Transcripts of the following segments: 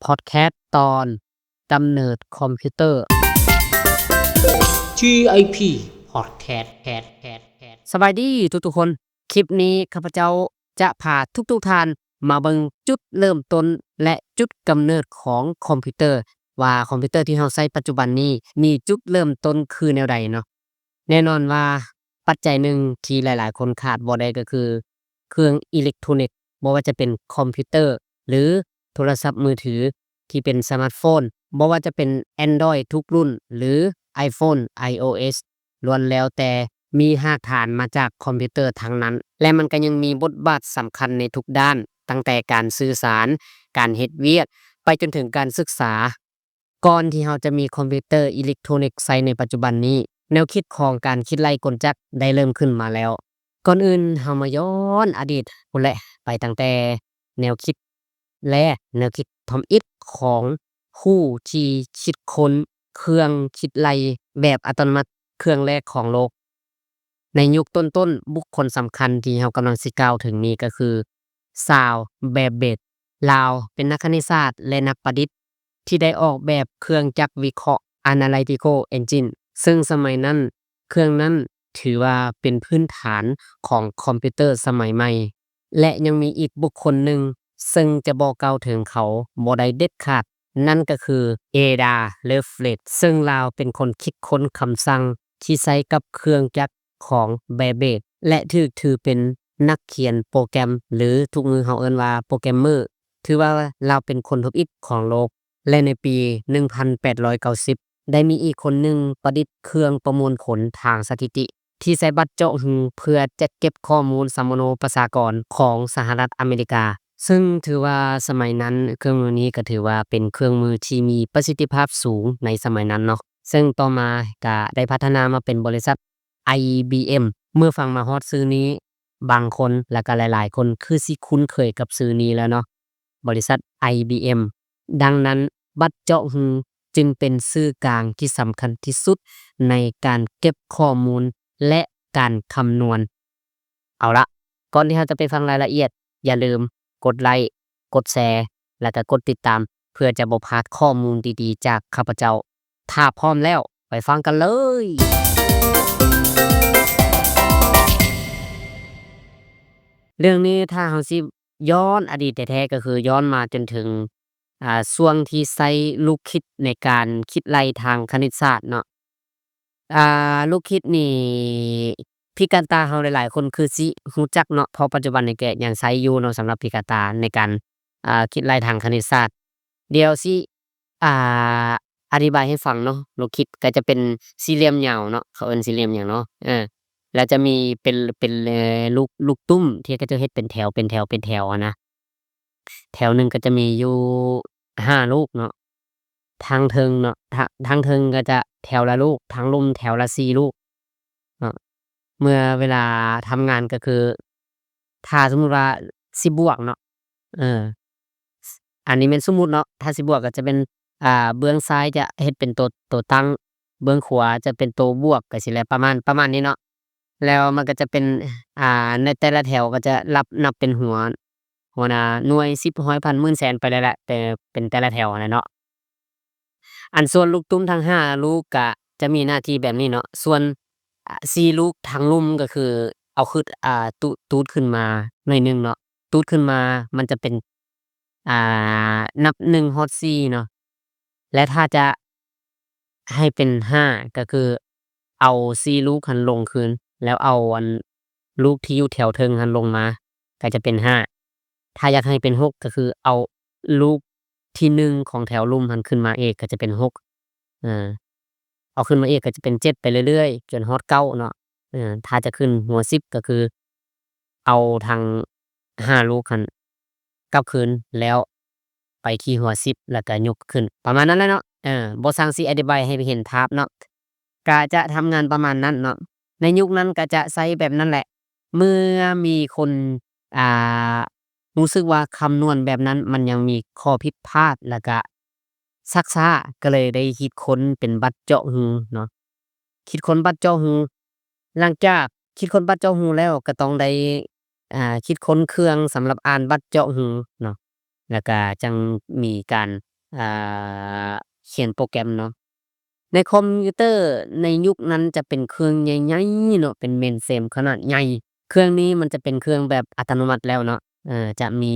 Podcast ຕອນກຳເນີດຄອມພິວເຕີ GIP Podcast ສະບາຍດີທຸກໆຄົນ. ຄລິບນີ້ຂ້າພະເຈົ້າຈະພາທຸກໆທ່ານມາເບິ່ງຈຸດເລີ່ມຕົ້ນ ແລະ ຈຸດກຳເນີດຂອງຄອມພິວເຕີ ວ່າຄອມພິວເຕີທີ່ເຮົາໃຊ້ປັດຈຸບັນນີ້ ມີຈຸດເລີ່ມຕົ້ນຄືແນວໃດເນາະ. ແນ່ນອນວ່າປັດໄຈໜຶ່ງທີ່ຫຼາຍໆຄົນຂາດບໍ່ໄດ້ກໍຄືເຄື່ອງອີເລັກໂທຣນິກ, ບໍ່ວ່າຈະເປັນຄອມພິວເຕີ ຫຼື ໂທລະສັບມືຖືທີ່ເປັນສະມາດໂຟນ, ບໍ່ວ່າຈະເປັນ Android ທຸກລຸ້ນ ຫຼື iPhone iOS ລ້ວນແລ້ວແຕ່ມີຮາກຖານມາຈາກຄອມພິວເຕີທັງນັ້ນ ແລະ ມັນກໍຍັງມີບົດບາດສຳຄັນໃນທຸກດ້ານ, ຕັ້ງແຕ່ການສື່ສານ, ການເຮັດວຽກ, ໄປຈົນເຖິງການສຶກສາ. ກ່ອນທີ່ເຮົາຈະມີຄອມພິວເຕີອີເລັກໂທຣນິກໃຊ້ໃນປັດຈຸບັນນີ້, ແນວຄິດຂອງການຄິດໄລ່ກົນຈັກໄດ້ເລີ່ມຂຶ້ນມາແລ້ວ. ກ່ອນອື່ນເຮົາມາຍ້ອນອະດີດພຸ້ນແຫຼະ, ໄປຕັ້ງແຕ່ແນວຄິດ ແລະ ແນວຄິດທຳອິດຂອງຜູ້ທີ່ຄິດຄົ້ນເຄື່ອງຄິດໄລ່ແບບອັດຕະໂນມັດເຄື່ອງແລກຂອງໂລກ. ໃນຍຸກຕົ້ນໆ, ບຸກຄົນສຳຄັນທີ່ເຮົາກຳລັງຊິກ່າວເຖິງນີ້ກໍຄືຊາວແບບເບດ. ລາວເປັນນັກຄະນິດສາດ ແລະ ນັກປະດິດທີ່ໄດ້ອອກແບບເຄື່ອງຈັກວິເຄາະ Analytical Engine ເຊິ່ງສະໄໝນັ້ນ ເຄື່ອງນັ້ນຖືວ່າເປັນພື້ນຖານຂອງຄອມພິວເຕີສະໄໝໃໝ່. ແລະ ຍັງມີອີກບຸກຄົນໜຶ່ງ ເຊິ່ງຈະບໍ່ກ່າວເຖິງເຂົາບໍ່ໄດ້ເດັດຂາດ, ນັ້ນກໍຄື Ada Lovelace ເຊິ່ງລາວເປັນຄົນຄິດຄົ້ນຄຳສັ່ງທີ່ໃຊ້ກັບເຄື່ອງຈັກຂອງ Babbage ແລະ ຖືກຖືເປັນນັກຂຽນໂປຣແກຣມ ຫຼື ທຸກມື້ເຮົາເອີ້ນວ່າໂປຣແກຣມເມີ, ຖືວ່າລາວເປັນຄົນທຳອິດຂອງໂລກ. ແລະ ໃນປີໜຶ່ງພັນແປດຮ້ອຍເກົ້າສິບ ໄດ້ມີອີກຄົນໜຶ່ງປະດິດເຄື່ອງປະມວນຜົນທາງສະຖິຕິ ທີ່ໃຊ້ບັດເຈາະຮູເພື່ອຈັດເກັບຂໍ້ມູນສຳມະໂນປະຊາກອນຂອງສະຫະລັດອາເມລິກາ, ເຊິ່ງຖືວ່າສະໄໝນັ້ນເຄື່ອງມືນີ້ກໍຖືວ່າເປັນເຄື່ອງມືທີ່ມີປະສິດທິພາບສູງໃນສະໄໝນັ້ນເນາະ, ເຊິ່ງຕໍ່ມາກໍໄດ້ພັດທະນາມາເປັນບໍລິສັດ ໄອບີເອັມ. ເມື່ອຟັງມາຮອດຊື່ນີ້ ບາງຄົນ ແລະ ກໍຫຼາຍໆຄົນຄືຊິຄຸ້ນເຄີຍກັບຊື່ນີ້ແລ້ວເນາະ. ບໍລິສັດ ໄອບີເອັມ. ດັ່ງນັ້ນ ບັດເຈາະຮູຈຶ່ງເປັນສື່ກາງທີ່ສຳຄັນທີ່ສຸດໃນການເກັບຂໍ້ມູນ ແລະ ການຄຳນວນ. ເອົາລະ, ກ່ອນທີ່ເຮົາຈະໄປຟັງລາຍລະອຽດ, ຢ່າລືມກົດໄລ້, ກົດແຊ ແລະ ກໍກົດຕິດຕາມ ເພື່ອຈະບໍ່ພາດຂໍ້ມູນດີໆຈາກຂ້າພະເຈົ້າ. ຖ້າພ້ອມແລ້ວ ໄປຟັງກັນເລີຍ. ເລື່ອງນີ້ຖ້າເຮົາຊິຍ້ອນອະດີດແທ້ໆ ກໍຄືຍ້ອນມາຈົນເຖິງ ອ່າ ຊ່ວງທີ່ໃຊ້ລູກຄິດໃນການຄິດໄລ່ທາງຄະນິດສາດເນາະ. ອ່າ ລູກຄິດນີ້ ພິການຕາເຮົາຫຼາຍໆຄົນຄືຊິຮູ້ຈັກເນາະ, ເພາະປັດຈຸບັນນີ້ກໍຍັງໃຊ້ຢູ່ເນາະ ສຳລັບພິການຕາໃນການ ອ່າ ຄິດໄລ່ທາງຄະນິດສາດ. ດຽວຊິ ອ່າ ອະທິບາຍໃຫ້ຟັງເນາະ. ລູກຄິດກໍຈະເປັນສີ່ຫຼ່ຽມຍາວເນາະ, ເຂົາເອີ້ນສີ່ຫຼ່ຽມຫຍັງເນາະ? ເອີ ແລ້ວຈະມີເປັນ ເປັນ ເອີ ລູກ ລູກຕຸ້ມທີ່ເຂົາເຈົ້າເຮັດເປັນແຖວ ເປັນແຖວ ເປັນແຖວຫັ້ນນະ. ແຖວໜຶ່ງກໍຈະມີຢູ່ຫ້າລູກເນາະ, ທາງເທິງເນາະ ທາ ທາງເທິງກໍຈະແຖວລະລູກ, ທາງລຸ່ມແຖວລະສີ່ລູກເນາະ. ເມື່ອເວລາທຳງານກໍຄື ຖ້າສົມມຸດວ່າຊິບວກເນາະ ເອີ ອັນນີ້ແມ່ນສົມມຸດເນາະ, ຖ້າຊິບວກກໍຈະເປັນ ອ່າ ເບື້ອງຊ້າຍຈະເຮັດເປັນໂຕ ໂຕຕັ້ງ, ເບື້ອງຂວາຈະເປັນໂຕບວກ ກໍຊີ້ແຫຼະ ປະມານ ປະມານນີ້ເນາະ. ແລ້ວມັນກໍຈະເປັນ ອ່າ ໃນແຕ່ລະແຖວກໍຈະນັບ ນັບເປັນຫົວ ຫົວໜ້າໜ່ວຍ ສິບ ຮ້ອຍ ພັນ ໝື່ນ ແສນ ໄປເລີຍແຫຼະ ແຕ່ເປັນແຕ່ລະແຖວຫັ້ນນະເນາະ. ອັນສ່ວນລູກຕຸ້ມທັງຫ້າລູກກະຈະມີໜ້າທີ່ແບບນີ້ເນາະ. ສ່ວນ ອາ ສີ່ລູກທາງລຸ່ມກໍຄືເອົາຂຶ້ນ ອາ ຕູດ ຕູດຂຶ້ນມາໜ້ອຍໜຶ່ງເນາະ, ຕູດຂຶ້ນມາມັນຈະເປັນ ອ່າ ນັບໜຶ່ງຮອດສີ່ເນາະ. ແລະ ຖ້າຈະໃຫ້ເປັນຫ້າ ກໍຄືເອົາສີ່ລູກຫັ້ນລົງຄືນ ແລ້ວເອົາອັນລູກທີ່ຢູ່ແຖວເທິງຫັ້ນລົງມາ ກໍຈະເປັນຫ້າ. ຖ້າຢາກໃຫ້ເປັນຫົກ ກໍຄືເອົາລູກທີໜຶ່ງຂອງແຖວລຸ່ມຫັ້ນຂຶ້ນມາອີກ ກໍຈະເປັນຫົກ ເອີ ເອົາຂຶ້ນມາອີກກໍຈະເປັນເຈັດໄປເລື້ອຍໆ ຈົນຮອດເກົ້າເນາະ. ເອີ ຖ້າຈະຂຶ້ນຫົວສິບກໍຄືເອົາທັງຫ້າລູກຫັ້ນກັບຄືນ ແລ້ວໄປທີ່ຫົວສິບ ແລ້ວກໍຍົກຂຶ້ນ ປະມານນັ້ນແຫຼະເນາະ. ເອີ ບໍ່ຊ່າງຊິອະທິບາຍໃຫ້ເຫັນພາບເນາະ, ກະຈະທຳງານປະມານນັ້ນເນາະ. ໃນຍຸກນັ້ນກະຈະໃຊ້ແບບນັ້ນແຫຼະ. ເມື່ອມີຄົນ ອ່າ ຮູ້ສຶກວ່າຄຳນວນແບບນັ້ນມັນຍັງມີຂໍ້ຜິດພາດ ແລ້ວກະຊັກຊ້າ ກໍເລີຍໄດ້ຄິດຄົ້ນເປັນບັດເຈາະຮູເນາະ, ຄິດຄົ້ນບັດເຈາະຮູ. ຫຼັງຈາກຄິດຄົ້ນບັດເຈາະຮູແລ້ວ ກໍຕ້ອງໄດ້ ອ່າ ຄິດຄົ້ນເຄື່ອງສຳລັບອ່ານບັດເຈາະຮູເນາະ, ແລ້ວກະຈັ່ງມີການ ອ່າ ຂຽນໂປຣແກຣມເນາະ. ໃນຄອມພິວເຕີໃນຍຸກນັ້ນຈະເປັນເຄື່ອງໃຫຍ່ໆເນາະ ເປັນເມນເຟຣມຂະໜາດໃຫຍ່. ເຄື່ອງນີ້ມັນຈະເປັນເຄື່ອງແບບອັດຕະໂນມັດແລ້ວເນາະ ເອີ ຈະມີ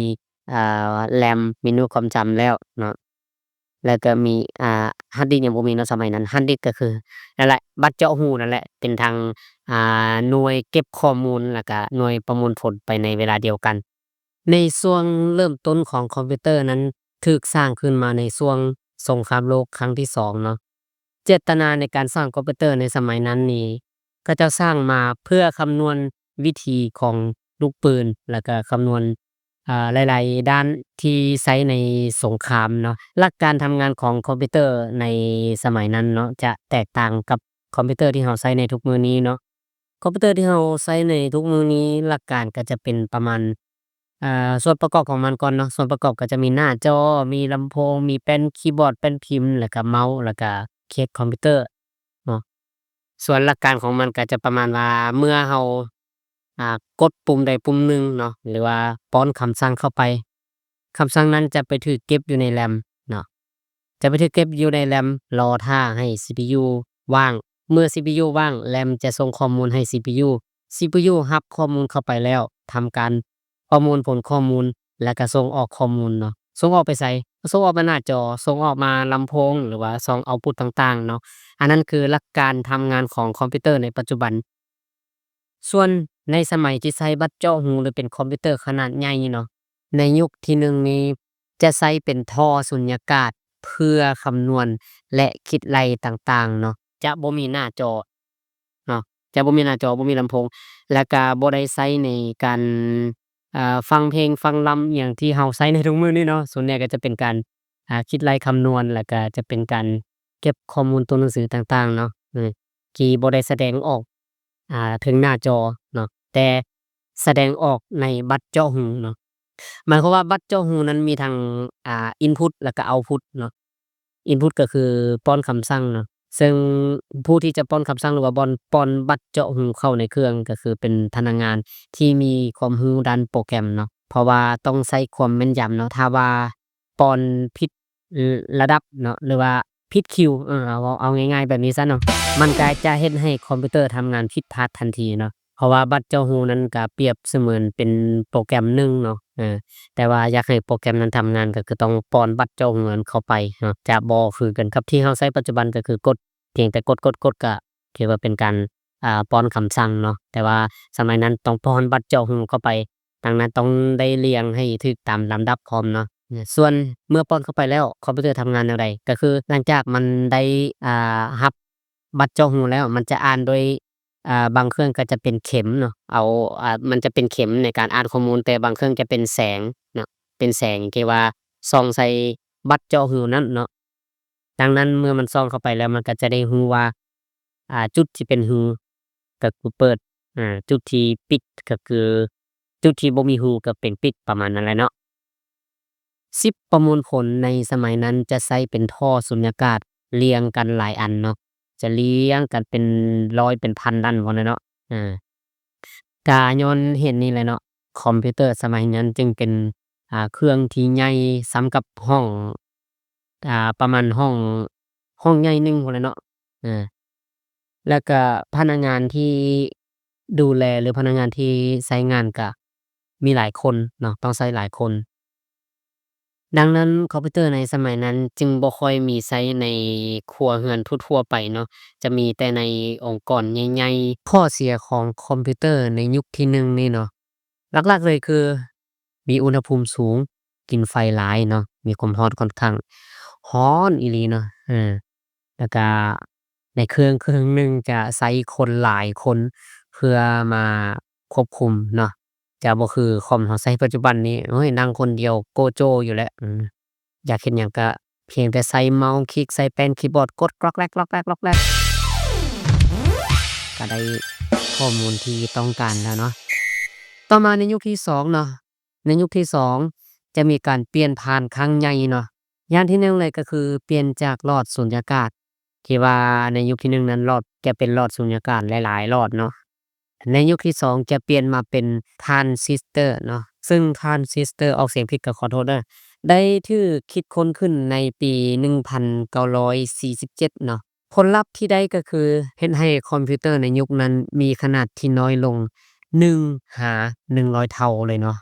ອ່າ ແຣມ ເມນູຄວາມຈຳແລ້ວເນາະ ແລ້ວກໍມີ ອ່າ ຮາດດິສຍັງບໍ່ມີເນາະສະໄໝນັ້ນ. ຮາດດິສກໍຄືນັ້ນແຫຼະ ບັດເຈາະຮູນັ້ນແຫຼະ ເປັນທັງ ອ່າ ໜ່ວຍເກັບຂໍ້ມູນ ແລ້ວກໍໜ່ວຍປະມວນຜົນໄປໃນເວລາດຽວກັນ. ໃນຊ່ວງເລີ່ມຕົ້ນຂອງຄອມພິວເຕີນັ້ນ ຖືກສ້າງຂຶ້ນມາໃນຊ່ວງສົງຄາມໂລກຄັ້ງທີສອງເນາະ. ເຈດຕະນາໃນການສ້າງຄອມພິວເຕີໃນສະໄໝນັ້ນນີ້ ເຂົາເຈົ້າສ້າງມາເພື່ອຄຳນວນວິຖີຂອງລູກປືນ ແລ້ວກະຄຳນວນ ເອີ ຫຼາຍໆດ້ານທີ່ໃຊ້ໃນສົງຄາມເນາະ. ຫຼັກການທຳງານຂອງຄອມພິວເຕີໃນສະໄໝນັ້ນເນາະ ຈະແຕກຕ່າງກັບຄອມພິວເຕີທີ່ເຮົາໃຊ້ໃນທຸກມື້ນີ້ເນາະ. ຄອມພິວເຕີທີ່ເຮົາໃຊ້ໃນທຸກມື້ນີ້ ຫຼັກການກໍຈະເປັນປະມານ ອ່າ ສ່ວນປະກອບຂອງມັນກ່ອນເນາະ. ສ່ວນປະກອບກໍຈະມີໜ້າຈໍ, ມີລຳໂພງ, ມີແປ້ນຄີບອດ, ແປ້ນພິມ, ແລ້ວກະເມົາ, ແລ້ວກະເຄສຄອມພິວເຕີເນາະ. ສ່ວນຫຼັກການຂອງມັນກໍຈະປະມານວ່າ ເມື່ອເຮົາ ອ່າ ກົດປຸ່ມໃດປຸ່ມໜຶ່ງເນາະ ຫຼືວ່າປ້ອນຄຳສັ່ງເຂົ້າໄປ, ຄຳສັ່ງນັ້ນຈະໄປຖືກເກັບຢູ່ໃນແຣມເນາະ. ຈະໄປຖືກເກັບຢູ່ໃນແຣມ ລໍຖ້າໃຫ້ຊີພີຢູວ່າງ. ເມື່ອຊີພີຢູວ່າງ ແຣມຈະສົ່ງຂໍ້ມູນໃຫ້ຊີພີຢູ, ຊີພີຢູຮັບຂໍ້ມູນເຂົ້າໄປແລ້ວ ທຳການປະມວນຜົນຂໍ້ມູນ ແລ້ວກະສົ່ງອອກຂໍ້ມູນເນາະ. ສົ່ງອອກໄປໃສ? ກໍສົ່ງອອກມາໜ້າຈໍ, ສົ່ງອອກມາລຳໂພງ ຫຼືວ່າຊ່ອງເອົາພຸດຕ່າງໆເນາະ. ອັນນັ້ນຄືຫຼັກການທຳງານຂອງຄອມພິວເຕີໃນປັດຈຸບັນ. ສ່ວນໃນສະໄໝທີ່ໃຊ້ບັດເຈາະຮູ ຫຼືເປັນຄອມພິວເຕີຂະໜາດໃຫຍ່ເນາະ, ໃນຍຸກທີໜຶ່ງນີ້ຈະໃຊ້ເປັນທໍ່ສຸນຍາກາດເພື່ອຄຳນວນ ແລະ ຄິດໄລ່ຕ່າງໆເນາະ. ຈະບໍ່ມີໜ້າຈໍເນາະ, ຈະບໍ່ມີໜ້າຈໍ, ບໍ່ມີລຳໂພງ ແລ້ວກະບໍ່ໄດ້ໃຊ້ໃນການ ເອີ ຟັງເພງຟັງລຳອີ່ຫຍັງທີ່ເຮົາໃຊ້ໃນທຸກມື້ນີ້ເນາະ. ສ່ວນໃຫຍ່ກໍຈະເປັນການ ອ່າ ຄິດໄລ່ຄຳນວນ ແລ້ວກະຈະເປັນການເກັບຂໍ້ມູນຕົວໜັງສືຕ່າງໆເນາະ ທີ່ບໍ່ໄດ້ສະແດງອອກ ອ່າ ເທິງໜ້າຈໍເນາະ ແຕ່ສະແດງອອກໃນບັດເຈາະຮູເນາະ. ໝາຍຄວາມວ່າບັດເຈາະຮູນັ້ນມີທັງ ອ່າ ອິນພຸດ ແລ້ວກະເອົາພຸດເນາະ. ອິນພຸດກໍຄືປ້ອນຄຳສັ່ງເນາະ, ເຊິ່ງຜູ້ທີ່ຈະປ້ອນຄຳສັ່ງ ຫຼືວ່າບ່ອນ ປ້ອນບັດເຈາະຮູເຂົ້າໃນເຄື່ອງ ກໍຄືເປັນພະນັກງານທີ່ມີຄວາມຮູ້ດ້ານໂປຣແກຣມເນາະ, ເພາະວ່າຕ້ອງໃຊ້ຄວາມແມ່ນຢຳເນາະ. ຖ້າວ່າ ປ້ອນຜິດ ລະດັບເນາະ ຫຼືວ່າຜິດຄິວ ເອີ ເອົາ ເອົາ ເອົາງ່າຍໆແບບນີ້ຊະເນາະ, ມັນກະຈະເຮັດໃຫ້ຄອມພິວເຕີທຳງານຜິດພາດທັນທີເນາະ. ເພາະວ່າບັດເຈາະຮູນັ້ນກະປຽບສະເໝືອນເປັນໂປຣແກຣມໜຶ່ງເນາະ, ເອີ ແຕ່ວ່າຢາກໃຫ້ໂປຣແກຣມນັ້ນທຳງານ ກໍຄືຕ້ອງປ້ອນບັດເຈາະຮູນັ້ນເຂົ້າໄປເນາະ. ຈະບໍ່ຄືກັນກັບທີ່ເຮົາໃຊ້ປັດຈຸບັນ ກໍຄືກົດ ພຽງແຕ່ກົດໆໆ ກະຖືວ່າເປັນການ ອ່າ ປ້ອນຄຳສັ່ງເນາະ, ແຕ່ວ່າສະໄໝນັ້ນຕ້ອງປ້ອນບັດເຈາະຮູເຂົ້າໄປ, ດັ່ງນັ້ນຕ້ອງໄດ້ລຽງໃຫ້ຖືກຕາມລຳດັບພ້ອມເນາະ. ສ່ວນເມື່ອປ້ອນເຂົ້າໄປແລ້ວ ຄອມພິວເຕີທຳງານແນວໃດ? ກໍຄືຫຼັງຈາກມັນໄດ້ ອ່າ ຮັບບັດເຈາະຮູແລ້ວ ມັນຈະອ່ານໂດຍ ອ່າ ບາງເຄື່ອງກໍຈະເປັນເຂັມເນາະ, ເອົາ ອ່າ ມັນຈະເປັນເຂັມໃນການອ່ານຂໍ້ມູນ, ແຕ່ບາງເຄື່ອງຈະເປັນແສງເນາະ, ເປັນແສງທີ່ວ່າສ່ອງໃສ່ບັດເຈາະຮູນັ້ນເນາະ. ດັ່ງນັ້ນເມື່ອມັນສ່ອງເຂົ້າໄປແລ້ວ ມັນກໍຈະໄດ້ຮູ້ວ່າ ອ່າ ຈຸດທີ່ເປັນຮູກໍຄືເປີດ, ອ່າ ຈຸດທີ່ປິດກໍຄື ຈຸດທີ່ບໍ່ມີຮູກໍເປັນປິດ ປະມານນັ້ນແຫຼະເນາະ. ຊິບປະມວນຜົນໃນສະໄໝນັ້ນຈະໃຊ້ເປັນທໍ່ສຸນຍາກາດລຽງກັນຫຼາຍອັນເນາະ, ຈະລຽງກັນເປັນຮ້ອຍເປັນພັນອັນພຸ້ນແຫຼະເນາະ. ອ່າ ກະຍ້ອນເຫດນີ້ແຫຼະເນາະ, ຄອມພິວເຕີສະໄໝນັ້ນຈຶ່ງເປັນ ອ່າ ເຄື່ອງທີ່ໃຫຍ່ສ່ຳກັບຫ້ອງ ອ່າ ປະມານຫ້ອງ ຫ້ອງໃຫຍ່ໜຶ່ງພຸ້ນແຫຼະເນາະ. ເອີ ແລ້ວກະພະນັກງານທີ່ດູແລ ຫຼື ພະນັກງານທີ່ໃຊ້ງານກະມີຫຼາຍຄົນເນາະ, ຕ້ອງໃຊ້ຫຼາຍຄົນ. ດັ່ງນັ້ນ ຄອມພິວເຕີໃນສະໄໝນັ້ນຈຶ່ງບໍ່ຄ່ອຍມີໃຊ້ໃນຄົວເຮືອນທົ່ວໆໄປເນາະ, ຈະມີແຕ່ໃນອົງກອນໃຫຍ່ໆ. ຂໍ້ເສຍຂອງຄອມພິວເຕີໃນຍຸກທີໜຶ່ງນີ້ເນາະ, ຫຼັກໆເລີຍຄືມີອຸນຫະພູມສູງ, ກິນໄຟຫຼາຍເນາະ, ມີຄວາມຮ້ອນ ຂ້ອນຂ້າງຮ້ອນອີ່ຫຼີເນາະ. ເອີ ແລ້ວກະໃນເຄື່ອງເຄື່ອງໜຶ່ງຈະໃຊ້ຄົນຫຼາຍຄົນເພື່ອມາຄວບຄຸມເນາະ, ຈະບໍ່ຄືຄອມເຮົາໃຊ້ປັດຈຸບັນນີ້ ໂອ້ຍ ນັ່ງຄົນດຽວໂກໂຈຢູ່ແຫຼະ. ອືມ ຢາກເຮັດຫຍັງກະພຽງແຕ່ໃຊ້ເມົາຄລິກ ໃຊ້ແປ້ນຄີບອດກົດກລັອກແລັກ ກລັອກແລັກ ກລັອກແລັກ ກະໄດ້ຂໍ້ມູນທີ່ຕ້ອງການແລ້ວເນາະ. ຕໍ່ມາໃນຍຸກທີສອງເນາະ, ໃນຍຸກທີສອງຈະມີການປ່ຽນຜ່ານຄັ້ງໃຫຍ່ເນາະ. ຢ່າງທີໜຶ່ງເລີຍກໍຄືປ່ຽນຈາກຫຼອດສຸນຍາກາດ ທີ່ວ່າໃນຍຸກທີໜຶ່ງນັ້ນ ຫຼອດ ຈະເປັນຫຼອດສຸນຍາກາດຫຼາຍໆຫຼອດເນາະ. ໃນຍຸກທີສອງຈະປ່ຽນມາເປັນທຣານຊິສເຕີເນາະ, ເຊິ່ງທຣານຊິສເຕີ ອອກສຽງຜິດກໍຂໍໂທດເດີ, ໄດ້ຖືກຄິດຄົ້ນຂຶ້ນໃນປີໜຶ່ງພັນເກົ້າຮ້ອຍສີ່ສິບເຈັດເນາະ. ຜົນລັບທີ່ໄດ້ກໍຄືເຮັດໃຫ້ຄອມພິວເຕີໃນຍຸກນັ້ນມີຂະໜາດທີ່ນ້ອຍລົງໜຶ່ງຫາໜຶ່ງຮ້ອຍເທົ່າເລີຍເນາະ.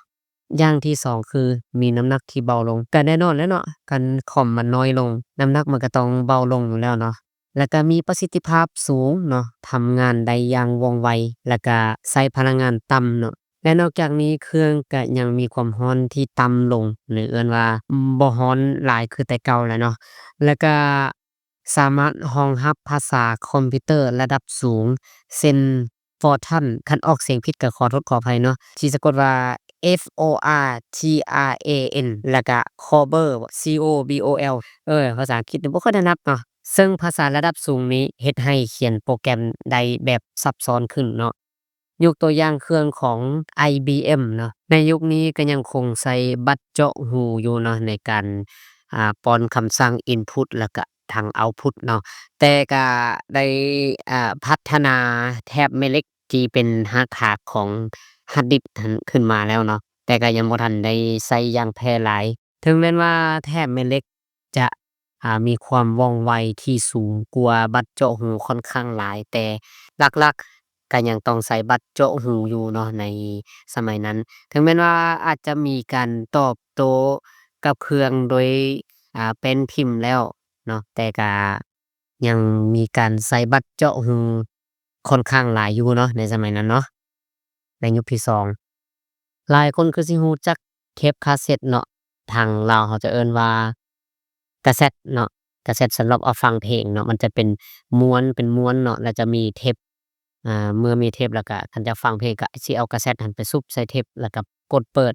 ຢ່າງທີສອງຄືມີນ້ຳໜັກທີ່ເບົາລົງ. ກໍແນ່ນອນແຫຼະເນາະ, ຄັນຄອມມັນນ້ອຍລົງ, ນ້ຳໜັກມັນກໍຕ້ອງເບົາລົງຢູ່ແລ້ວເນາະ. ແລ້ວກໍມີປະສິດທິພາບສູງເນາະ, ທຳງານໄດ້ຢ່າງວ່ອງໄວ ແລ້ວກໍໃຊ້ພະລັງງານຕ່ຳເນາະ. ແລະ ນອກຈາກນີ້ ເຄື່ອງກໍຍັງມີຄວາມຮ້ອນທີ່ຕ່ຳລົງ ຫຼື ເອີ້ນວ່າບໍ່ຮ້ອນຫຼາຍຄືແຕ່ເກົ່າແລ້ວເນາະ. ແລ້ວກໍສາມາດຮອງຮັບພາສາຄອມພິວເຕີລະດັບສູງ ເຊັ່ນ Fortran ຄັນອອກສຽງຜິດກໍຂໍໂທດຂໍອະໄພເນາະ, ທີ່ສະກົດວ່າ F O R T R A N ແລ້ວກະ Cobol C O B O L ເອີ ພາສາອັງກິດນີ້ບໍ່ຄ່ອຍຖະໜັດເນາະ. ເຊິ່ງພາສາລະດັບສູງນີ້ເຮັດໃຫ້ຂຽນໂປຣແກຣມໄດ້ແບບຊັບຊ້ອນຂຶ້ນເນາະ. ຍົກຕົວຢ່າງເຄື່ອງຂອງ I B M ເນາະ, ໃນຍຸກນີ້ກໍຍັງຄົງໃຊ້ບັດເຈາະຮູຢູ່ເນາະ ໃນການ ອ່າ ປ້ອນຄຳສັ່ງ input ແລ້ວກະທາງ output ເນາະ, ແຕ່ກະໄດ້ ອ່າ ພັດທະນາແຖບແມ່ເຫຼັກ ທີ່ເປັນຮາກຖານຂອງຮາດດິສຫັ້ນຂຶ້ນມາແລ້ວເນາະ, ແຕ່ກໍຍັງບໍ່ທັນໄດ້ໃຊ້ຢ່າງແຜ່ຫຼາຍ. ເຖິງແມ່ນວ່າແຖບແມ່ເຫຼັກຈະ ອ່າ ມີຄວາມວ່ອງໄວທີ່ສູງກວ່າບັດເຈາະຮູຂ້ອນຂ້າງຫຼາຍ, ແຕ່ຫຼັກໆກໍຍັງຕ້ອງໃຊ້ບັດເຈາະຮູຢູ່ເນາະ ໃນສະໄໝນັ້ນ. ເຖິງແມ່ນວ່າອາດຈະມີການຕອບໂຕ້ກັບເຄື່ອງໂດຍ ອ່າ ແປ້ນພິມແລ້ວເນາະ, ແຕ່ກໍ ຍັງມີການໃຊ້ບັດເຈາະຮູຂ້ອນຂ້າງຫຼາຍຢູ່ເນາະ ໃນສະໄໝນັ້ນເນາະ. ໃນຍຸກທີສອງ ຫຼາຍຄົນຄືຊິຮູ້ຈັກເທບຄາເຊັດເນາະ, ທາງລາວເຮົາຈະເອີ້ນວ່າກາເຊັດເນາະ, ກາເຊັດສຳລັບເອົາຟັງເພງເນາະ, ມັນຈະເປັນມ້ວນ ເປັນມ້ວນເນາະ, ແລ້ວຈະມີເທບ ອ່າ ເມື່ອມີເທບແລ້ວກະ ຄັນຈະຟັງເພງກະຊິເອົາກາເຊັດຫັ້ນໄປສຸບໃສ່ເທບ ແລ້ວກະກົດເປີດ.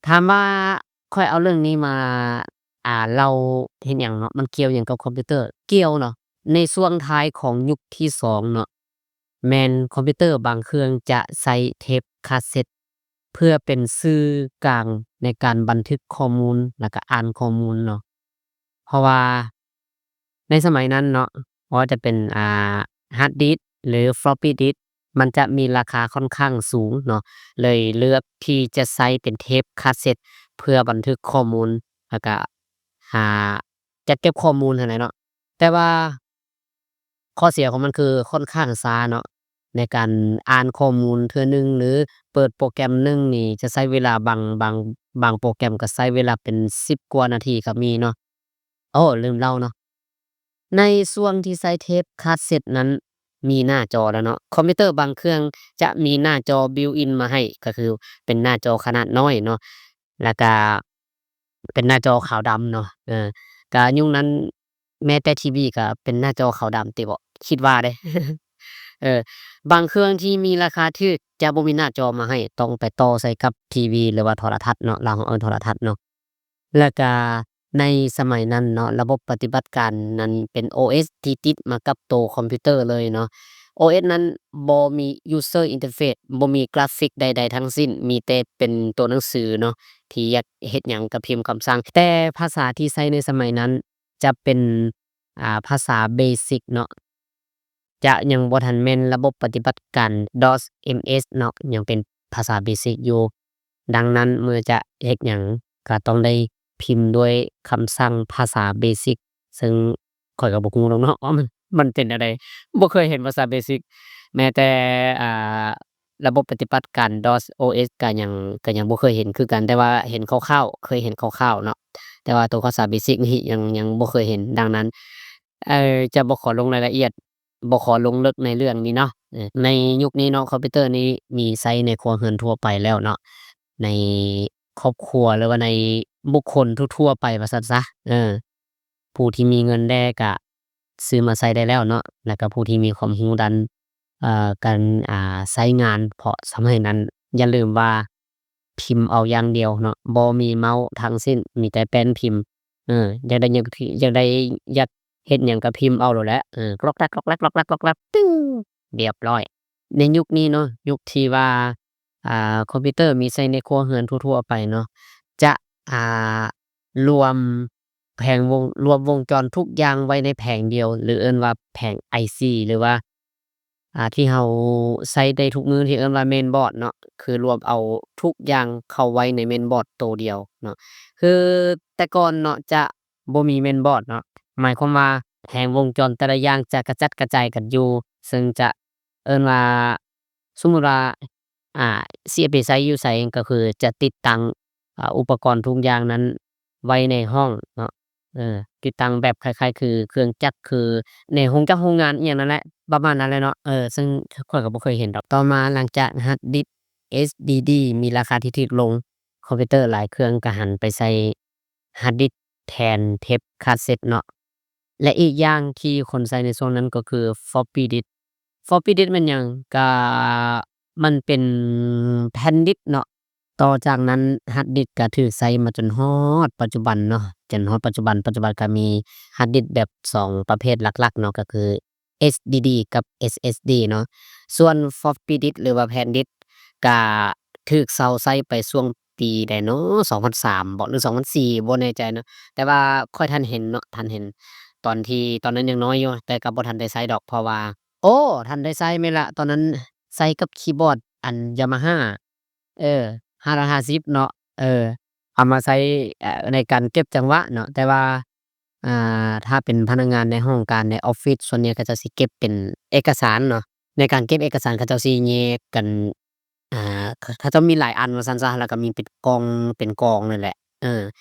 ຖາມວ່າຂ້ອຍເອົາເລື່ອງນີ້ມາ ອ່າ ເລົ່າເຮັດຫຍັງເນາະ, ມັນກ່ຽວຫຍັງກັບຄອມພິວເຕີ? ກ່ຽວເນາະ, ໃນຊ່ວງທ້າຍຂອງຍຸກທີສອງເນາະ, ແມ່ນຄອມພິວເຕີບາງເຄື່ອງຈະໃຊ້ເທບຄາເຊັດ ເພື່ອເປັນສື່ກາງໃນການບັນທຶກຂໍ້ມູນ ແລ້ວກະອ່ານຂໍ້ມູນເນາະ. ເພາະວ່າໃນສະໄໝນັ້ນເນາະ, ບໍ່ວ່າຈະເປັນ ອ່າ ຮາດດິສ ຫຼື floppy disk ມັນຈະມີລາຄາຂ້ອນຂ້າງສູງເນາະ, ເລີຍເລືອກທີ່ຈະໃຊ້ເປັນເທບຄາເຊັດເພື່ອບັນທຶກຂໍ້ມູນ ແລ້ວກະ ອ່າ ຈັດເກັບຂໍ້ມູນຫັ້ນແຫຼະເນາະ. ແຕ່ວ່າ ຂໍ້ເສຍຂອງມັນຄືຂ້ອນຂ້າງຊ້າເນາະ ໃນການອ່ານຂໍ້ມູນເທື່ອໜຶ່ງ ຫຼື ເປີດໂປຣແກຣມໜຶ່ງນີ້ຈະໃຊ້ເວລາບາງ ບາງ ບາງໂປຣແກຣມກໍໃຊ້ເວລາເປັນສິບກວ່ານາທີກໍມີເນາະ. ໂອ້ ລືມເລົ່າເນາະ, ໃນຊ່ວງທີ່ໃຊ້ເທບຄາເຊັດນັ້ນ ມີໜ້າຈໍແລ້ວເນາະ. ຄອມພິວເຕີບາງເຄື່ອງຈະມີໜ້າຈໍ built in ມາໃຫ້ ກໍຄືເປັນໜ້າຈໍຂະໜາດນ້ອຍເນາະ ແລ້ວກະ ເປັນໜ້າຈໍຂາວດຳເນາະ. ເອີ ກະຍຸກນັ້ນແມ້ແຕ່ທີວີກະເປັນໜ້າຈໍຂາວດຳຕິເບາະ ຄິດວ່າເດ້. ເອີ ບາງເຄື່ອງທີ່ມີລາຄາຖືກຈະບໍ່ມີໜ້າຈໍມາໃຫ້, ຕ້ອງໄປຕໍ່ໃສ່ກັບທີວີ ຫຼືວ່າໂທລະທັດເນາະ, ລາວເອີ້ນໂທລະທັດເນາະ. ແລ້ວກະໃນສະໄໝນັ້ນເນາະ, ລະບົບປະຕິບັດການນັ້ນເປັນໂອເອສທີ່ຕິດມາກັບໂຕຄອມພິວເຕີເລີຍເນາະ. ໂອເອສນັ້ນບໍ່ມີ user interface ບໍ່ມີກຣາຟິກໃດໆທັງສິ້ນ, ມີແຕ່ເປັນຕົວໜັງສືເນາະ ທີ່ຢາກເຮັດຫຍັງກໍພິມຄຳສັ່ງ. ແຕ່ພາສາທີ່ໃຊ້ໃນສະໄໝນັ້ນຈະເປັນ ອ່າ ພາສາເບສິກເນາະ, ຈະຍັງບໍ່ທັນແມ່ນລະບົບປະຕິບັດການ DOS MS ເນາະ, ຍັງເປັນພາສາເບສິກຢູ່. ດັ່ງນັ້ນ ເມື່ອຈະເຮັດຫຍັງກໍຕ້ອງໄດ້ພິມດ້ວຍຄຳສັ່ງພາສາເບສິກ, ເຊິ່ງຂ້ອຍກໍບໍ່ຮູ້ດອກເນາະວ່າມັນ ມັນເປັນແນວໃດ, ບໍ່ເຄີຍເຫັນພາສາເບສິກ. ແມ້ແຕ່ ອ່າ ລະບົບປະຕິບັດການ DOS OS ກໍຍັງ ກໍຍັງບໍ່ເຄີຍເຫັນຄືກັນ, ແຕ່ວ່າເຫັນຄ່າວໆ ເຄີຍເຫັນຄ່າວໆເນາະ, ແຕ່ວ່າໂຕພາສາເບສິກນີ້ຍັງ ຍັງບໍ່ເຄີຍເຫັນ. ດັ່ງນັ້ນ ເອີ ຈະບໍ່ຂໍລົງລາຍລະອຽດ ບໍ່ຂໍລົງເລິກໃນເລື່ອງນີ້ເນາະ. ເອີ ໃນຍຸກນີ້ເນາະ ຄອມພິວເຕີນີ້ມີໃຊ້ໃນຄົວເຮືອນທົ່ວໄປແລ້ວເນາະ, ໃນຄອບຄົວ ຫຼືວ່າໃນບຸກຄົນທົ່ວໆໄປວ່າຊັ້ນຊະ. ເອີ ຜູ້ທີ່ມີເງິນແດ່ກະຊື້ມາໃຊ້ໄດ້ແລ້ວເນາະ, ແລ້ວກະຜູ້ທີ່ມີຄວາມຮູ້ດ້ານ ເອີ ການ ອ່າ ໃຊ້ງານ, ເພາະສະໄໝນັ້ນຢ່າລືມວ່າ ພິມເອົາຢ່າງດຽວເນາະ, ບໍ່ມີເມົາທັງສິ້ນ, ມີແຕ່ແປ້ນພິມ. ເອີ ຢາກໄດ້ຫຍັງ ຢາກໄດ້ ຢາກເຮັດຫຍັງກໍພິມເອົາໂລດແຫຼະ. ເອີ ກຣອກແກຣກ ກຣອກແກຣກ ກຣອກແກຣກ ກຣອກແກຣກ ປຶ້ງ ລຽບຮ້ອຍ. ໃນຍຸກນີ້ເນາະ, ຍຸກທີ່ວ່າ ອ່າ ຄອມພິວເຕີມີໃຊ້ໃນຄົວເຮືອນທົ່ວໆໄປເນາະ, ຈະ ອ່າ ລວມແຜງວົງ ລວມວົງຈອນທຸກຢ່າງໄວ້ໃນແຜງດຽວ ຫຼື ເອີ້ນວ່າແຜງໄອຊີ ຫຼືວ່າ ອ່າ ທີ່ເຮົາໃຊ້ໄດ້ທຸກມື້ ທີ່ເອີ້ນວ່າເມນບອດເນາະ, ຄືລວມເອົາທຸກຢ່າງເຂົ້າໄວ້ໃນເມນບອດໂຕດຽວເນາະ. ຄືແຕ່ກ່ອນເນາະ ຈະບໍ່ມີເມນບອດເນາະ ໝາຍຄວາມວ່າແຜງວົງຈອນແຕ່ລະຢ່າງຈະກະຈັດກະຈາຍກັນຢູ່ ເຊິ່ງຈະເອີ້ນວ່າ ສົມມຸດວ່າ ອ່າ ຊິເອົາໄປໃຊ້ຢູ່ໃສ ກໍຄືຈະຕິດຕັ້ງ ອ່າ ອຸປະກອນທຸກຢ່າງນັ້ນໄວ້ໃນຫ້ອງເນາະ ເອີ ຕິດຕັ້ງແບບຄ້າຍໆ ຄືເຄື່ອງຈັກ ຄືໃນໂຮງຈັກໂຮງງານອີ່ຫຍັງນັ້ນແຫຼະ ປະມານນັ້ນແຫຼະເນາະ ເອີ ເຊິ່ງຂ້ອຍກໍບໍ່ເຄີຍເຫັນດອກ. ຕໍ່ມາຫຼັງຈາກຮາດດິສ ເອສດີດີ ມີລາຄາທີ່ຖືກລົງ ຄອມພິວເຕີຫຼາຍເຄື່ອງກໍຫັນໄປໃຊ້ຮາດດິສແທນເທບຄາເຊັດເນາະ ແລະ ອີກຢ່າງທີ່ຄົນໃຊ້ໃນຊ່ວງນັ້ນກໍຄືຟລັອບປີ້ດິສ. ຟລັອບປີ້ດິສແມ່ນຫຍັງ? ກະມັນເປັນແຜ່ນດິສເນາະ. ຕໍ່ຈາກນັ້ນຮາດດິສກະຖືກໃຊ້ມາຈົນຮອດປັດຈຸບັນເນາະ ຈົນຮອດປັດຈຸບັນ, ປັດຈຸບັນກະມີຮາດດິສແບບສອງປະເພດຫຼັກໆເນາະ ກະຄື ເອສດີດີ ກັບ ເອສເອສດີ ເນາະ. ສ່ວນຟລັອບປີ້ດິສ ຫຼືວ່າແຜ່ນດິສ ກະຖືກເຊົາໃຊ້ໄປຊ່ວງປີໃດເນາະ ສອງພັນສາມບໍ ຫຼື ສອງພັນສີ່ ບໍ່ແນ່ໃຈເນາະ ແຕ່ວ່າຂ້ອຍທັນເຫັນເນາະ ທັນເຫັນຕອນທີ່ ຕອນນັ້ນຍັງນ້ອຍຢູ່ ແຕ່ກໍບໍ່ທັນໄດ້ໃຊ້ດອກ ເພາະວ່າ ໂອ້ ທັນໄດ້ໃຊ້ແມ່ນລະ ຕອນນັ້ນໃຊ້ກັບຄີບອດອັນ Yamaha ເອີ ຫ້າຮ້ອຍຫ້າສິບເນາະ ເອີ ເອົາມາໃຊ້ ເອີ ໃນການເກັບຈັງຫວະເນາະ ແຕ່ວ່າ ອ່າ ຖ້າເປັນພະນັກງານໃນຫ້ອງການໃນອອບຟິດ ສ່ວນໃຫຍ່ເຂົາເຈົ້າຊິເກັບເປັນເອກະສານເນາະ ໃນການເກັບເອກະສານເຂົາເຈົ້າຊິແຍກກັນ ອ່າ ເຂົາເຈົ້າມີຫຼາຍອັນວ່າຊັ້ນຊະ ແລ້ວກໍມີເປັນກ່ອງເປັນກອງນັ້ນແຫຼະ ເອີ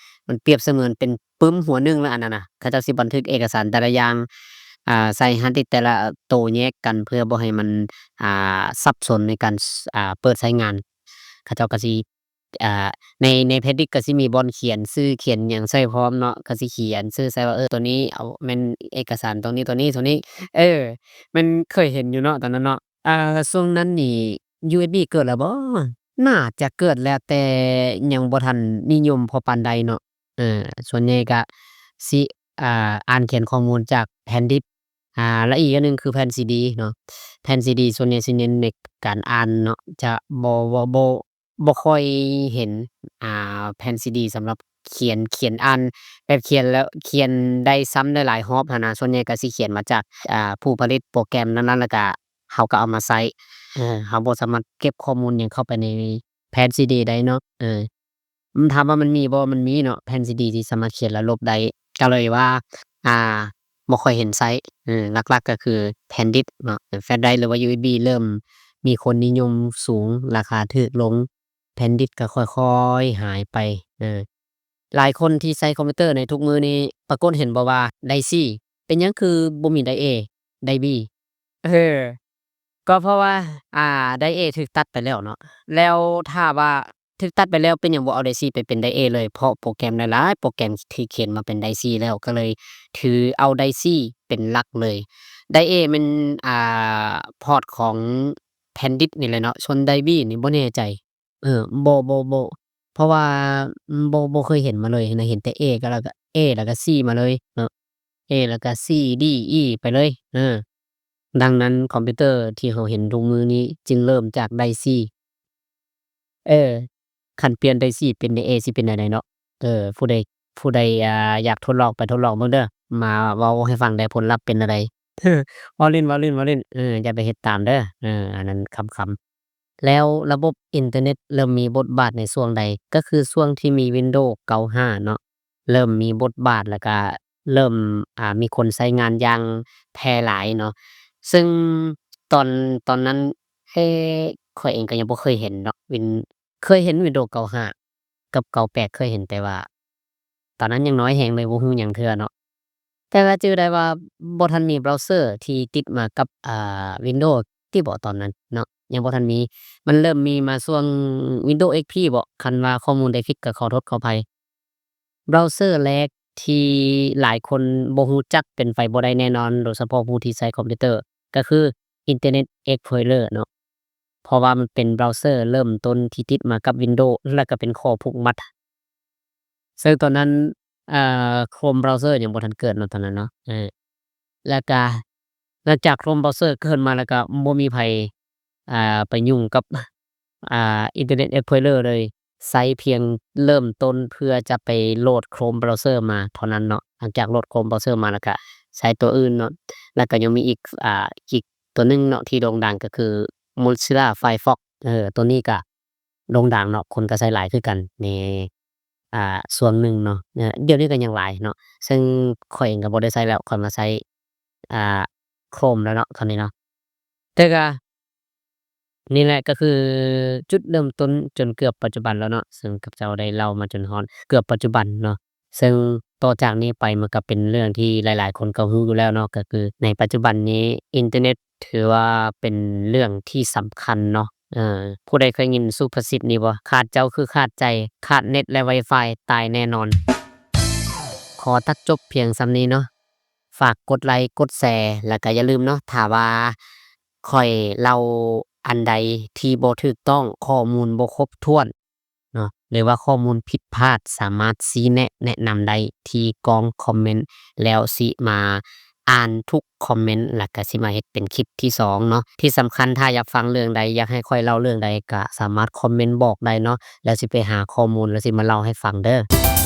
ມັນປຽບສະເໝືອນເປັນປຶ້ມຫົວໜຶ່ງແລ້ວ ອັນນັ້ນນະ ເຂົາເຈົ້າຊິບັນທຶກເອກະສານແຕ່ລະຢ່າງ ອ່າ ໃສ່ຮາດດິສແຕ່ລະໂຕແຍກກັນ ເພື່ອບໍ່ໃຫ້ມັນ ອ່າ ສັບສົນໃນການ ອ່າ ເປີດໃຊ້ງານ ເຂົາເຈົ້າກໍຊິ ອ່າ ໃນ ໃນແຜ່ນດິສກໍຊິມີບ່ອນຂຽນຊື່ຂຽນຫຍັງໃສ່ພ້ອມເນາະ ກໍຊິຂຽນຊື່ໃສ່ວ່າ ເອີ ໂຕນີ້ເອົາແມ່ນເອກະສານໂຕນີ້ ໂຕນີ້ ໂຕນີ້ ເອີ ແມ່ນເຄີຍເຫັນຢູ່ເນາະຕອນນັ້ນເນາະ ອ່າ ຊ່ວງນັ້ນນີ້ ຢູເອສບີ ເກີດແລ້ວບໍ່? ໜ້າຈະເກີດແລ້ວ ແຕ່ຍັງບໍ່ທັນນິຍົມພໍປານໃດເນາະ ເອີ ສ່ວນໃຫຍ່ກະຊິ ອ່າ ອ່ານຂຽນຂໍ້ມູນຈາກແຜ່ນດິສ ອ່າ ແລະ ອີກຢ່າງໜຶ່ງຄືແຜ່ນຊີດີເນາະ ແຜ່ນຊີດີສ່ວນໃຫຍ່ຊິເນັ້ນໃນການອ່ານເນາະ ຈະບໍ່ ບໍ່ ບໍ່ ບໍ່ຄ່ອຍເຫັນ ອ່າ ແຜ່ນຊີດີສຳລັບຂຽນ ຂຽນອ່ານ ແບບຂຽນແລ້ວຂຽນໄດ້ຊ້ຳຫຼາຍໆຮອບຫັ້ນນະ ສ່ວນໃຫຍ່ກໍຊິຂຽນມາຈາກ ອ່າ ຜູ້ຜະລິດໂປຣແກຣມນັ້ນໆ ແລ້ວກະເຮົາກໍເອົາມາໃຊ້ ເອີ ເຮົາບໍ່ສາມາດເກັບຂໍ້ມູນຫຍັງເຂົ້າໄປໃນແຜ່ນຊີດີໄດ້ເນາະ ເອີ ຖາມວ່າມັນມີບໍ່? ມັນມີເນາະ ແຜ່ນຊີດີທີ່ສາມາດຂຽນແລ້ວລົບໄດ້ ກໍເລີຍວ່າ ອ່າ ບໍ່ຄ່ອຍເຫັນໃຊ້ ເອີ ຫຼັກໆກໍຄືແຜ່ນດິສເນາະ ແຟລດໄດຣບ໌ ຫຼືວ່າ ຢູເອສບີ ເລີ່ມມີຄົນນິຍົມສູງ ລາຄາຖືກລົງ ແຜ່ນດິສກໍຄ່ອຍໆຫາຍໄປ ເອີ ຫຼາຍຄົນທີ່ໃຊ້ຄອມພິວເຕີໃນທຸກມື້ນີ້ ປາກົດເຫັນບໍ່ວ່າໄດຊີ ເປັນຫຍັງຄືບໍ່ມີໄດເອ ໄດບີ? ເອີ ກໍເພາະວ່າ ອ່າ ໄດເອຖືກຕັດໄປແລ້ວເນາະ ແລ້ວຖ້າວ່າຖືກຕັດໄປແລ້ວ ເປັນຫຍັງບໍ່ເອົາໄດຊີໄປເປັນໄດເອເລີຍ? ເພາະໂປຣແກຣມຫຼາຍໆໂປຣແກຣມຖືກຂຽນມາເປັນໄດຊີແລ້ວ ກໍເລີຍຖືເອົາໄດຊີເປັນຫຼັກເລີຍ ໄດເອແມ່ນ ອ່າ ພອດຂອງແຜ່ນດິສນີ້ແຫຼະເນາະ ສ່ວນໄດບີນີ້ບໍ່ແນ່ໃຈ ເອີ ບໍ່ ບໍ່ ບໍ່ ເພາະວ່າ ອືມ ບໍ່ ບໍ່ເຄີຍເຫັນມາເລີຍນະ ເຫັນແຕ່ເອ ກໍແລ້ວກໍເອ ແລ້ວກໍຊີມາເລີຍເນາະ ເອ ແລ້ວກໍຊີ ດີ ອີ ໄປເລີຍ ເອີ ດັ່ງນັ້ນຄອມພິວເຕີທີ່ເຮົາເຫັນທຸກມື້ນີ້ຈຶ່ງເລີ່ມຈາກໄດຊີ ເອີ ຄັນປ່ຽນໄດຊີເປັນໄດເອຊິເປັນແນວໃດເນາະ ເອີ ຜູ້ໃດ ຜູ້ໃດ ອ່າ ຢາກທົດລອງໄປທົດລອງເບິ່ງເດີ ມາເວົ້າໃຫ້ຟັງແດ່ ຜົນລັບເປັນແນວໃດ ເວົ້າຫຼິ້ນ ເວົ້າຫຼິ້ນ ເວົ້າຫຼິ້ນ ເອີ ຢ່າໄປເຮັດຕາມເດີ ເອີ ອັນນັ້ນຂຳໆ ແລ້ວລະບົບອິນເຕີເນັດເລີ່ມມີບົດບາດໃນຊ່ວງໃດ? ກໍຄືຊ່ວງທີ່ມີວິນໂດເກົ້າຫ້າເນາະ ເລີ່ມມີບົດບາດ ແລ້ວກະເລີ່ມ ອ່າ ມີຄົນໃຊ້ງານຢ່າງແຜ່ຫຼາຍເນາະ ເຊິ່ງຕອນ ຕອນນັ້ນ ເອ ຂ້ອຍເອງກໍຍັງບໍ່ເຄີຍເຫັນເນາະ ວິນ ເຄີຍເຫັນວິນໂດເກົ້າຫ້າກັບເກົ້າແປດ ເຄີຍເຫັນ ແຕ່ວ່າຕອນນັ້ນຍັງນ້ອຍແຮງເລີຍ ບໍ່ຮູ້ຫຍັງເທື່ອເນາະ ແຕ່ວ່າຈື່ໄດ້ວ່າບໍ່ທັນມີເບຣາເຊີທີ່ຕິດມາກັບ ອ່າ ວິນໂດຕິບໍ ຕອນນັ້ນເນາະ ຍັງບໍ່ທັນມີ ມັນເລີ່ມມີມາຊ່ວງວິນໂດເອັກພີບໍ ຄັນວ່າຂໍ້ມູນໃດຜິດກໍຂໍໂທດຂໍອະໄພ. ເບຣາເຊີແລກທີ່ຫຼາຍຄົນບໍ່ຮູ້ຈັກ ເປັນໄປບໍ່ໄດ້ແນ່ນອນ ໂດຍສະເພາະຜູ້ທີ່ໃຊ້ຄອມພິວເຕີ ກໍຄື ອິນເຕີເນັດເອັກສະໂປລເລີເນາະ ເພາະວ່າມັນເປັນເບຣາເຊີເລີ່ມຕົ້ນທີ່ຕິດມາກັບວິນໂດ ແລ້ວກໍເປັນຂໍ້ຜູກມັດ ເຊິ່ງຕອນນັ້ນ ເອີ ໂຄຣມເບຣາເຊີຍັງບໍ່ທັນເກີດເນາະ ຕອນນັ້ນເນາະ ເອີ ແລ້ວກະຫຼັງຈາກໂຄຣມເບຣາເຊີເກີດມາແລ້ວກະບໍ່ມີໃຜ ອ່າ ໄປຫຍຸ້ງກັບ ອ່າ ອິນເຕີເນັດເອັກສະໂປລເລີເລີຍ ໃຊ້ພຽງເລີ່ມຕົ້ນເພື່ອຈະໄປໂຫຼດໂຄຣມເບຣາເຊີມາເທົ່ານັ້ນເນາະ ຫຼັງຈາກໂຫຼດໂຄຣມເບຣາເຊີມາແລ້ວກະໃຊ້ຕົວອື່ນເນາະ ແລ້ວກະຍັງມີອີກ ອ່າ ອີກຕົວໜຶ່ງເນາະທີ່ໂດ່ງດັງກໍຄື ໂມຊິລລາໄຟຟອກ ເອີ ຕົວນີ້ກະໂດ່ງດັງເນາະ ຄົນກໍໃຊ້ຫຼາຍຄືກັນ ນີ້ ອ່າ ຊ່ວງໜຶ່ງເນາະ. ເອີ ດຽວນີ້ກໍຍັງຫຼາຍເນາະ, ເຊິ່ງຂ້ອຍເອງກໍບໍ່ໄດ້ໃຊ້ແລ້ວ, ຂ້ອຍມາໃຊ້ ອ່າ ໂຄຣມແລ້ວເນາະ ຕອນນີ້ເນາະ. ແຕ່ກໍ ນີ້ແຫຼະກໍຄືຈຸດເລີ່ມຕົ້ນຈົນເກືອບປັດຈຸບັນແລ້ວເນາະ, ເຊິ່ງຂ້າພະເຈົ້າໄດ້ເລົ່າມາຈົນຮອດເກືອບປັດຈຸບັນເນາະ, ເຊິ່ງຕໍ່ຈາກນີ້ໄປມັນກໍເປັນເລື່ອງທີ່ຫຼາຍໆຄົນກໍຮູ້ຢູ່ແລ້ວເນາະ, ກໍຄືໃນປັດຈຸບັນນີ້ອິນເຕີເນັດຖືວ່າເປັນເລື່ອງທີ່ສຳຄັນເນາະ. ເອີ ຜູ້ໃດເຄີຍຍິນສຸພາສິດນີ້ບໍ່? ຂາດເຈົ້າຄືຂາດໃຈ, ຂາດເນັດ ແລະ ວາຍຟາຍ ຕາຍແນ່ນອນ. ຂໍຕັດຈົບພຽງສ່ຳນີ້ເນາະ. ຝາກກົດໄລ ກົດແຊ ແລ້ວກໍຢ່າລືມເນາະ, ຖ້າວ່າຂ້ອຍເລົ່າອັນໃດທີ່ບໍ່ຖືກຕ້ອງ, ຂໍ້ມູນບໍ່ຄົບຖ້ວນເນາະ ຫຼືວ່າຂໍ້ມູນຜິດພາດ, ສາມາດຊີ້ແນະ ແນະນຳໄດ້ທີ່ກ່ອງຄອມເມັນ ແລ້ວຊິມາອ່ານທຸກຄອມເມັນ ແລ້ວກໍຊິມາເຮັດເປັນຄລິບທີສອງເນາະ. ທີ່ສຳຄັນ ຖ້າຢາກຟັງເລື່ອງໃດ, ຢາກໃຫ້ຂ້ອຍເລົ່າເລື່ອງໃດ, ກໍສາມາດຄອມເມັນບອກໄດ້ເນາະ, ແລ້ວຊິໄປຫາຂໍ້ມູນ ແລ້ວຊິມາເລົ່າໃຫ້ຟັງເດີ້.